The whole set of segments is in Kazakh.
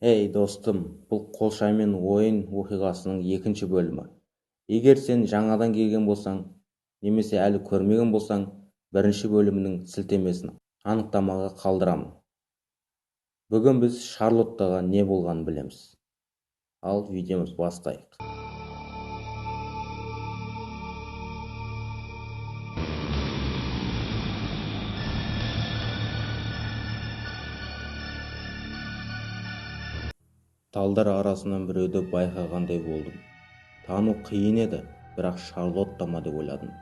Ей, достым, бұл қолшаммен ойын оқиғасының екінші бөлімі. Егер сен жаңадан келген болсаң, немесе әлі көрмеген болсаң, бірінші бөлімінің сілтемесін анықтамаға қалдырамын. Бүгін біз Шарлоттаға не болғанын білеміз. Ал видеомызды бастайық. Талдар арасынан біреуді байқағандай болдым. Тану қиын еді, бірақ Шарлотта ма деп ойладым.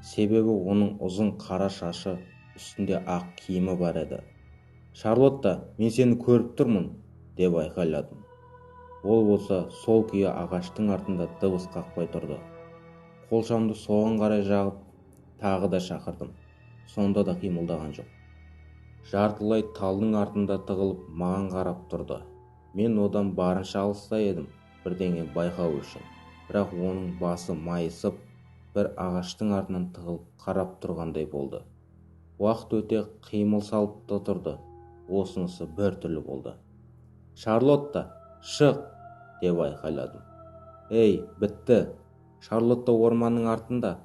Себебі оның ұзын қара шашы, үстінде ақ киімі бар еді. Шарлотта, мен сені көріп тұрмын, деп айқайладым. Ол болса сол күйі ағаштың артында дыбыс қақпай тұрды. Қолшамды соған қарай жағып, тағы да шақырдым. Сонда да қимылдаған жоқ. Жартылай талдың артында тығылып маған қарап тұрды. Мен одан барынша алыста едім, бірдеңе байқау үшін. Бірақ оның басы майысып, бір ағаштың артынан тығылып қарап тұрғандай болды. Уақыт өте қимыл салып та тұрды. Осынысы бір түрлі болды. Шарлотта, шық! Деп айқайладым. Ей, бітті! Шарлотта орманның артында,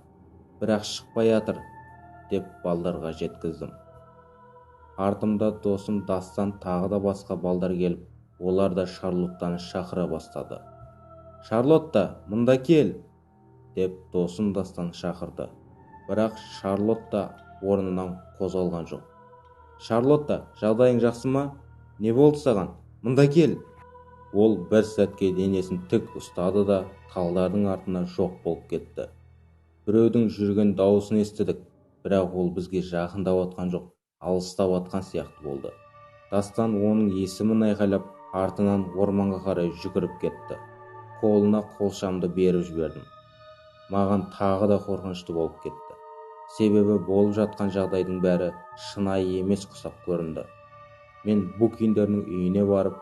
бірақ шықпай жатыр, деп балдарға жеткіздім. Артымда досым Дастан тағы да басқа балдар келіп, олар да Шарлоттаны шақыра бастады. Шарлотта, мында кел! Деп досым Дастан шақырды. Бірақ Шарлотта орнынан қозғалған жоқ. Шарлотта, жағдайың жақсы ма? Не болды саған? Мында кел! Ол бір сәтке денесін тік ұстады да талдардың артына жоқ болып кетті. Біреудің жүрген дауысын естідік, бірақ ол бізге жақындап атқан жоқ, алыстап атқан сияқты болды. Дастан оның есімін айқайлап, артынан орманға қарай жүгіріп кетті. Қолына қолшамды беріп жібердім. Маған тағы да қорқынышты болып кетті. Себебі болып жатқан жағдайдың бәрі шынайы емес құсап көрінді. Мен Букиндердің үйіне барып,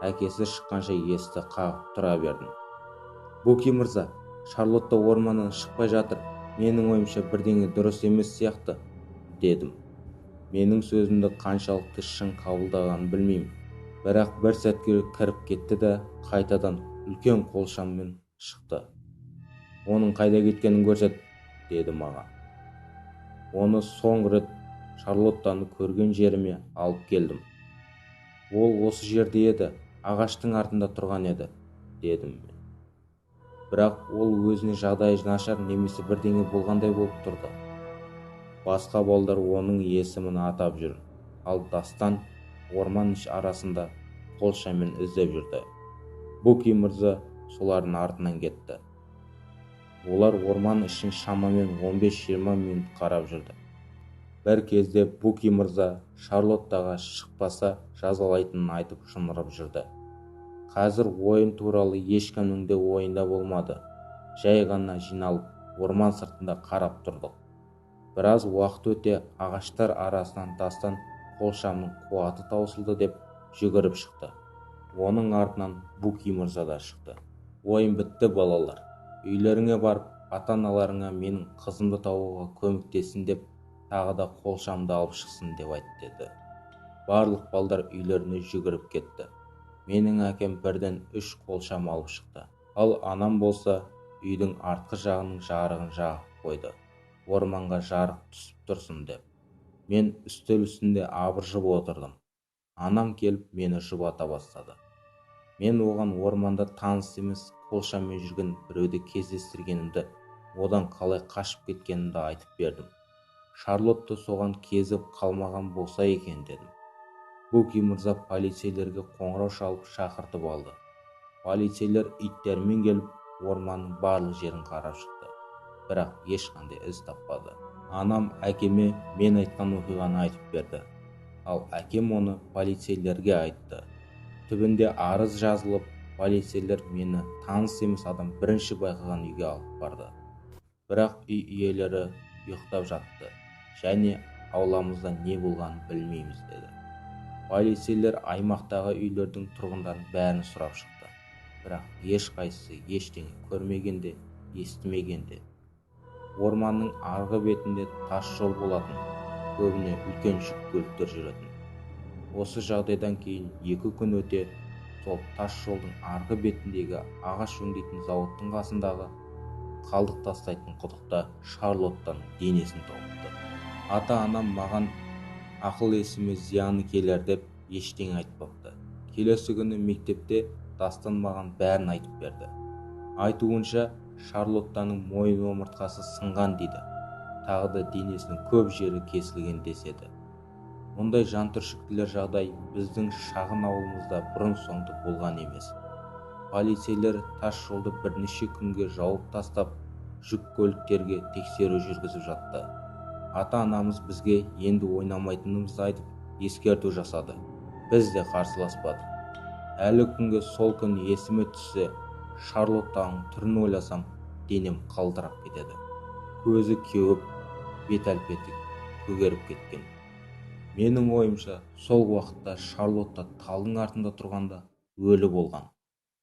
әкесі шыққанша есікті қағып тұра бердім. Буки мырза, Шарлотта орманнан шықпай жатыр. Менің ойымша бірдеңе дұрыс емес сияқты, дедім. Менің сөзімді қаншалықты шын қабылдағанын білмеймін. Бірақ бір сәтке кіріп кетті де қайтадан үлкен қолшаммен шықты. Оның қайда кеткенін көрсет, деді маған. Оны соңғы рет Шарлоттаны көрген жеріме алып келдім. Ол осы жерде еді, ағаштың артында тұрған еді, дедім мен. Бірақ ол өзіне жағдайы нашар немесе бірдеңе болғандай болып тұрды. Басқа балдар оның есімін атап жүр, ал Дастан орман арасында қолшаммен іздеп жүрді. Буки мырза солардың артынан кетті. Олар орман ішін шамамен 15-20 минут қарап жүрді. Бір кезде Буки мырза Шарлоттаға шықпаса жазалайтынын айтып шыңғырып жүрді. Қазір ойын туралы ешкімнің де ойында болмады. Жай ғана жиналып орман сыртында қарап тұрдық. Біраз уақыт өте ағаштар арасынан Дастан қолшамның қуаты таусылды деп жүгіріп шықты. Оның артынан Буки мырза да шықты. Ойын бітті, балалар. Үйлеріңе барып, ата-аналарыңа менің қызымды табуға көмектессін деп, тағы да қолшамды алып шықсын деп айт, деді. Барлық балдар үйлеріне жүгіріп кетті. Менің әкем бірден 3 қолшам алып шықты. Ал анам болса, үйдің артқы жағының жарығын жағып қойды. Орманға жарық түсіп тұрсын деп. Мен үстел үстінде абыржып отырдым. Анам келіп мені жұбата бастады. Мен оған орманда таныс емес қолшаммен жүрген біреуді кездестіргенімді, одан қалай қашып кеткенімді айтып бердім. Шарлотта соған кезіп қалмаған болса екен дедім. Буки мырза полицейлерге қоңырау шалып шақыртып алды. Полицейлер иттермен келіп орманның барлық жерін қарап шықты, бірақ ешқандай із таппады. Анам әкеме мен айтқан оқиғаны айтып берді. Ал әкем оны полицейлерге айтты. Түбінде арыз жазылып, полицейлер мені таныс емес адам бірінші байқаған үйге алып барды. Бірақ үй иелері ұйықтап жатты және ауламызда не болғанын білмейміз деді. Полицейлер аймақтағы үйлердің тұрғындарын бәрін сұрап шықты. Бірақ ешқайсысы ештеңе көрмеген де, естімеген де. Орманның арғы бетінде тас жол болатын, көбіне үлкен жүк көліктер жүретін. Осы жағдайдан кейін 2 күн өте Сол тас жолдың арғы бетіндегі ағаш өңдейтін зауыттың қасындағы қалдық тастайтын құдықта Шарлоттаның денесін тауыпты. Ата-анам маған ақыл-есіме зияны келер деп ештеңе айтпапты. Келесі күні мектепте Дастан маған бәрін айтып берді. Айтуынша, Шарлоттаның мойын омыртқасы сынған дейді. Тағы да денесінің көп жері кесілген деседі. Мұндай жантүршігерлік жағдай біздің шағын ауылымызда бұрын-соңды болған емес. Полицейлер тас жолды бірнеше күнге жауып тастап, жүк көліктерге тексеру жүргізіп жатты. Ата-анамыз бізге енді ойнамайтынымызды айтып, ескерту жасады. Біз де қарсыласпадық. Әлі күнге сол күн есіме түссе, Шарлоттаның түрін ойласам, денем қалтырап кетеді. Көзі кеуіп, бет әлпеті көгеріп кеткен. Менің ойымша, сол уақытта Шарлотта талдың артында тұрғанда өлі болған.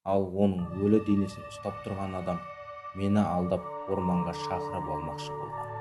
Ал оның өлі денесін ұстап тұрған адам мені алдап орманға шақырып алмақшы болған.